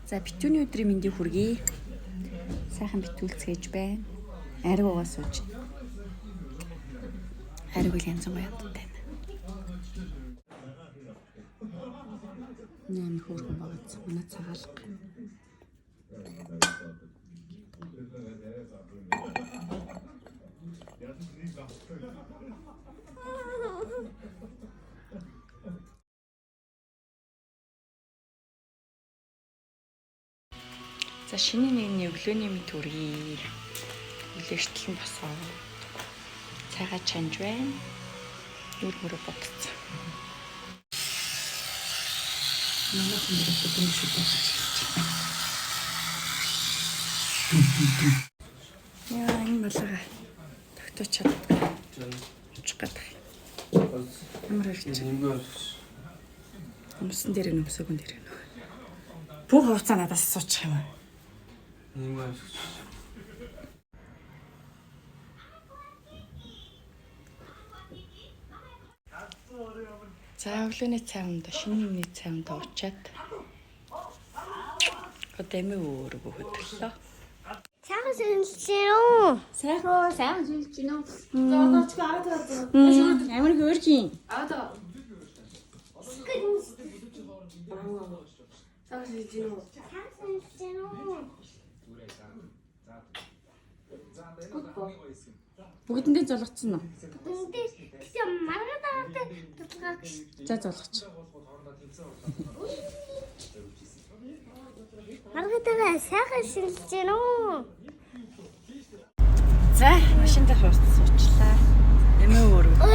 За, битүүний өдрийн мэндийг хүргэе. Сайхан битүүлцгээж байна. Ариу угаа сууж. Ариуг л янз гоё амттай байна. Ням хөөрхөн багц манай цагаалга. За, шинэ нэгний өглөөний мэд хүргэе. Үлээштэл нь босоо. Цайгаа чанж байна. Нүр мөрө бодцсон. Манай хүн өдөр шүү дээ. Яа, энэ малага тогтооч чаддгүй. Очих гэдэг. Ямар хэрэг чи? Өмсөн дээр нь өмсөөгөн дээр нь. Бүх хувцас надаас суучих юм аа. За, өглөөний цай ундаа, шинэ өмнөний цай ундаа уучаад одоо эмээ өөрийгөө хөдлөлөө. Сайхан шинжилсэн үү? Сайхан уу, сайхан шилж гинөө. Амар хөөрхин. Сайхан шинжилсэн үү? Бүгдэндээ золгоцсон уу? Бүгдээ тэгсэн маргаан дараатай тулгаа гэж. За, золгоч. Маргаан дараа сайхан шинжилсэн үү? За, машин дээр суучлаа. Эмээ өөрийгөө.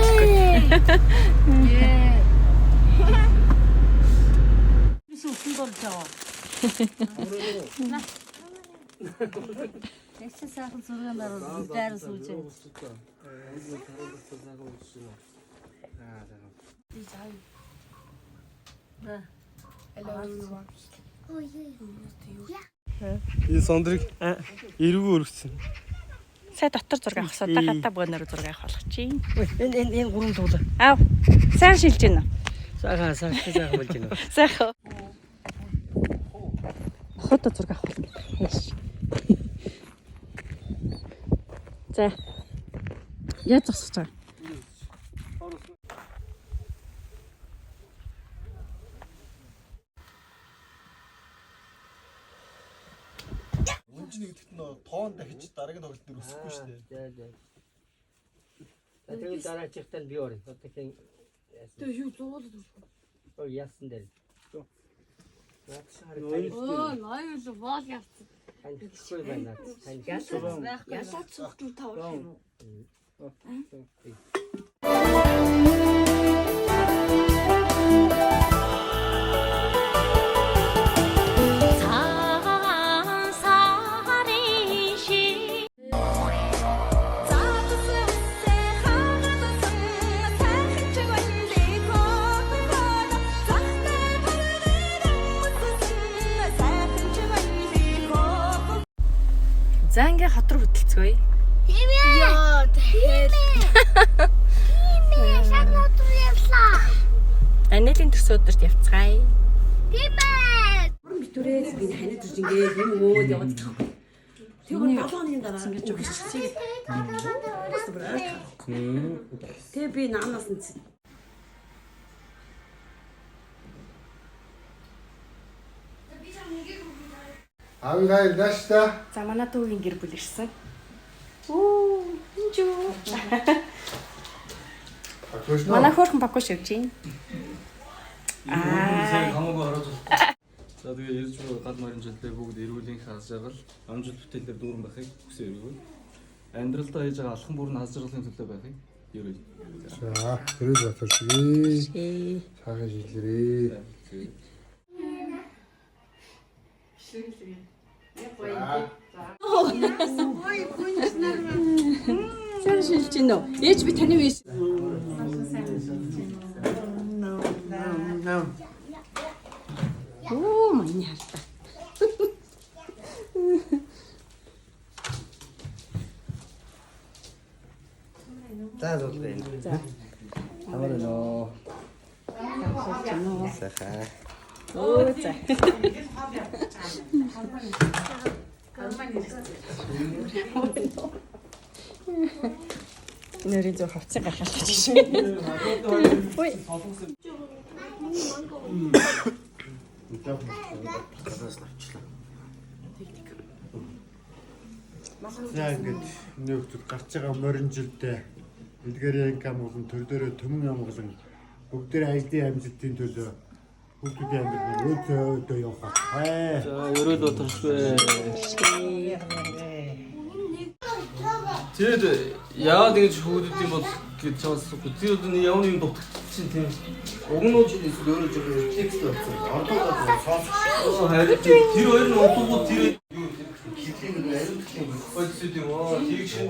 Тэгсэн сайхан зургаан дараа дайран сууж байна. Энэ сондрыг эргүү өргөцсөн. Сая дотор зураг авах одоо гадаа бөөнөр зураг авах болох чинь. Энэ энэ энэ гурван туулаа. Аав. Сайн шилж гинэ. Сайхан сайхан сайхан болж байна. Сайхан. Хот зураг авах болно. Хайш. За. Яаж зогсож байгаа? Үнжин нэгдэгт нөө тоон дахиж дараагийн тоглолт дээр өсөхгүй шүү дээ. За за. За, тэгээд дараачихтаа би орё. Одоо хэн Тэгээ юу зуулаад Ой, яасан дээр. Өө, ноёл боол явцсан. Танихгүй байна. Тань. Ялаад сухтал тавах юм уу? Цагаан сарын шиг задлсан үсээ хагалсан сайхан чигвэлий хөөрхөн захтай бүрэн өмссөн сайхан чигвэлий хөөрхөн. За, ингээ хот руу хөтөлцгөөе. Тийм ээ. Йоо, тэгэхээр. Тийм ээ, шагнаад явлаа. Анелийн төрсөн өдөрт явцгаая. Тийм ээ. Битүүрээс би ханиад ирж ингээд юм өөд яваад идэх. Тэр 7 хоногийн дараа Ингэж өгчихсэй. Тэгээ би наанаас нь Аавыгаа наашта. За, манай дүүгийн гэр бүл ирсэн. Үу, энэ юу? Багш нөө. Манай хөөрхөн бакуш явж байна. Аа. Хамаагүй ороод болохгүй. За, тэгээ ирж буй гал морин жилдээ бүгд эрүүлийн хаз жаргал, амжилт бүтээлээр дүүрэн байхыг хүсэн өргөе. Амьдралдаа хийж байгаа алхам бүр нь аз жаргалын төлөө байхыг ерөөе. За, тэрэл батарчгүй. Сайхан шилэрээ. Сайн шилж гинөө. Ээж, би таны үе. Оо, миний хартаа. За, зулгаа. За. Амар нөө. Сайхан. Оо, за. Энэ өрийн зөв хувцсыг гаргалаа чи. Ой. За ингээд миний хүүхдүүд гарч байгаа морин жилдээ Эдгэрийн кам болон төр дөрөө төмөн амгалан бүгдээрээ ажлын амжилтын төлөө хүүхдүүдийн амьдрал нь өөдөө явах бай. За, өрөөл бодорчгүй. Тэр яагаад ингэж хүүдүүд юм бол гэж чамсахгүй. Тэр одоо нэг явны юм дутагдчих чинь тийм. Уг нь ч эсвэл өөрөө жоо текст болсон. Ордууд сонсох. Харин тэр хоёр нь удаагүй тэр Хилийн ариун төлөв бодсод юм аа. Тэр шиг